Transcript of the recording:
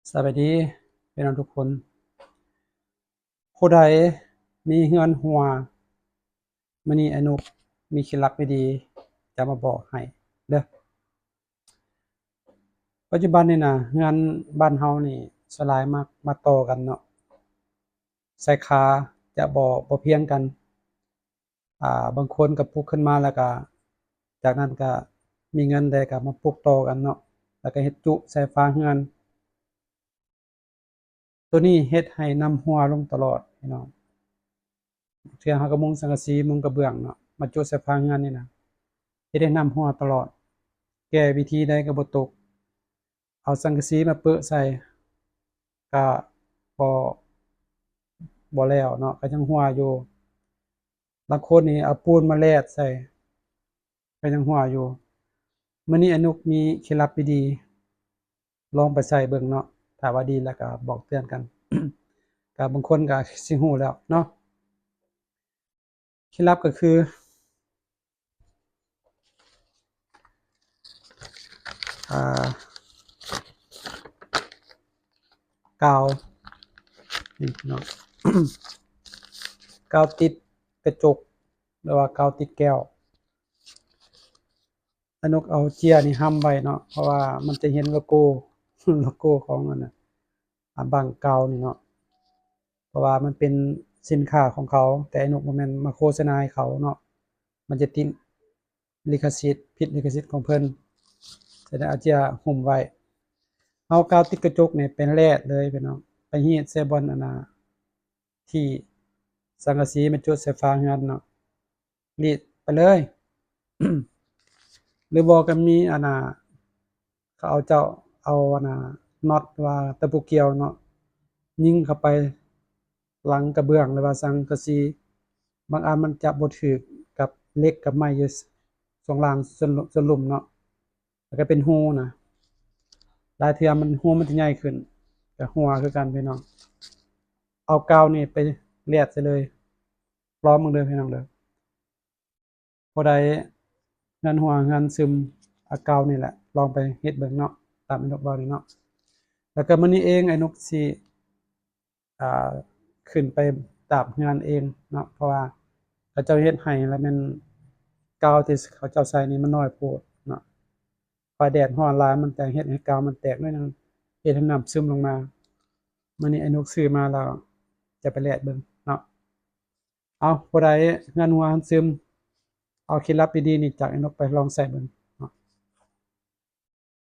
ສະບາຍດີພີ່ນ້ອງທຸກຄົນ. ຜູ້ໃດມີເຮືອນຮົ່ວ ມື້ນີ້ອ້າຍນົກມີເຄັດລັບດີໆຈະມາບອກໃຫ້ເດີ້. ປັດຈຸບັນນີ້ນະ ເຮືອນບ້ານເຮົານີ້ສ່ວນຫຼາຍມັກມາຕໍ່ກັນເນາະ, ສາຍຄາຈະບໍ່ ບໍ່ພຽງກັນ. ອ່າ ບາງຄົນກໍປຸກຂຶ້ນມາແລ້ວກໍ ຈາກນັ້ນກໍມີເງິນແດ່ກໍມາປຸກຕໍ່ກັນເນາະ, ແລ້ວກໍເຮັດຈຸໃສ່ຝາເຮືອນ. ໂຕນີ້ເຮັດໃຫ້ນ້ຳຮົ່ວລົງຕະຫຼອດພີ່ນ້ອງ. ເທື່ອເຮົາກໍມຸງສັງກະສີ ມຸງກະເບື້ອງເນາະ ມາຈຸໃສ່ຝາເຮືອນນີ້ນະ ເຮັດໃຫ້ນ້ຳຮົ່ວຕະຫຼອດ. ແກ້ວິທີໃດກໍບໍ່ຕົກ, ເອົາສັງກະສີມາເປິະໃສ່ກໍບໍ່ ບໍ່ແລ້ວເນາະ, ກໍຍັງຮົ່ວຢູ່. ບາງຄົນນີ້ເອົາປູນມາແລດໃສ່ ກໍຍັງຮົ່ວຢູ່. ມື້ນີ້ອ້າຍນົກມີເຄັດລັບດີໆ ລອງໄປໃຊ້ເບິ່ງເນາະ, ຖ້າວ່າດີແລ້ວກໍບອກເຕືອນກັນ. ກໍບາງຄົນກໍຊິຮູ້ແລ້ວເນາະ. ເຄັດລັບກໍຄື ອ່າ ກາວນີ້ເນາະ ກາວຕິດກະຈົກ ຫຼືວ່າກາວຕິດແກ້ວ. ອ້າຍນົກເອົາເຈ້ຍນີ້ຫ້ຳໄວ້ເນາະ ເພາະວ່າມັນຈະເຫັນໂລໂກ້ ໂລໂກ້ຂອງອັນນັ້ນ ອ່າ ບັ້ງກາວນີ້ເນາະ. ເພາະວ່າມັນເປັນສິນຄ້າຂອງເຂົາ, ແຕ່ອ້າຍນົກບໍ່ແມ່ນມາໂຄສະນາໃຫ້ເຂົາເນາະ, ມັນຈະຕິດລິຂະສິດ, ຜິດລິຂະສິດຂອງເພິ່ນ. ສະນັ້ນເອົາເຈ້ຍຫຸ້ມໄວ້. ເອົາກາວຕິດກະຈົກນີ້ໄປແລດເລີຍພີ່ນ້ອງ, ໄປຮີດໃສ່ບ່ອນອັນນ່າ ທີ່ສັງກະສີມາຈຸດໃສ່ຝາເຮືອນເນາະ, ລີດໄປເລີຍ. ຫຼືບໍ່ກໍມີອັນນ່າ ເຂົາເຈົ້າເອົາອັນນ່າ ນັອດວ່າຕະປູກ່ຽວເນາະ ຍິງເຂົ້າໄປຫຼັງກະເບື້ອງ ຫຼືວ່າສັງກະສີ, ບາງອັນມັນຈະບໍ່ຖືກກັບເຫຼັກກັບໄມ້ຢູ່ຊ່ວງລ່າງ ສ່ວນ ສ່ວນລຸ່ມເນາະ, ແລ້ວກໍເປັນຮູນະ. ຫຼາຍເທື່ອມັນ ຮູມັນຈະໃຫຍ່ຂຶ້ນ ກໍຮົ່ວຄືກັນພີ່ນ້ອງ. ເອົາກາວນີ້ໄປແລດໃສ່ເລີຍ, ລອງເບິ່ງເດີພີ່ນ້ອງເດີ. ຜູ້ໃດເຮືອນຮົ່ວເຮືອນຊຶມ ເອົາກາວນີ້ແຫຼະ ລອງໄປເຮັດເບິ່ງເນາະ ຕາມທີ່ນົກເວົ້ານີ້ເນາະ. ແລ້ວກໍມື້ນີ້ເອງ ອ້າຍນົກຊິ ອ່າ ຂຶ້ນໄປຕາບເຮືອນເອງເນາະ, ເພາະວ່າເຂົາເຈົ້າເຮັດໃຫ້ ແລ້ວແມ່ນກາວທີ່ເຂົາເຈົ້າໃສ່ນີ້ມັນນ້ອຍໂພດເນາະ. ພາແດດຮ້ອນຫຼາຍ ມັນຈະເຮັດໃຫ້ກາວມັນແຕກໜ້ອຍໜຶ່ງ, ເຮັດໃຫ້ນ້ຳຊຶມລົງມາ. ມື້ນີ້ອ້າຍນົກຊື້ມາແລ້ວ ຈະໄປແລດເບິ່ງເນາະ. ເອົາ ຜູ້ໃດເຮືອນຮົ່ວເຮືອນຊຶມ ເອົາເຄັດລັບດີໆນີ້ຈາກອ້າຍນົກໄປລອງໃຊ້ເບິ່ງ.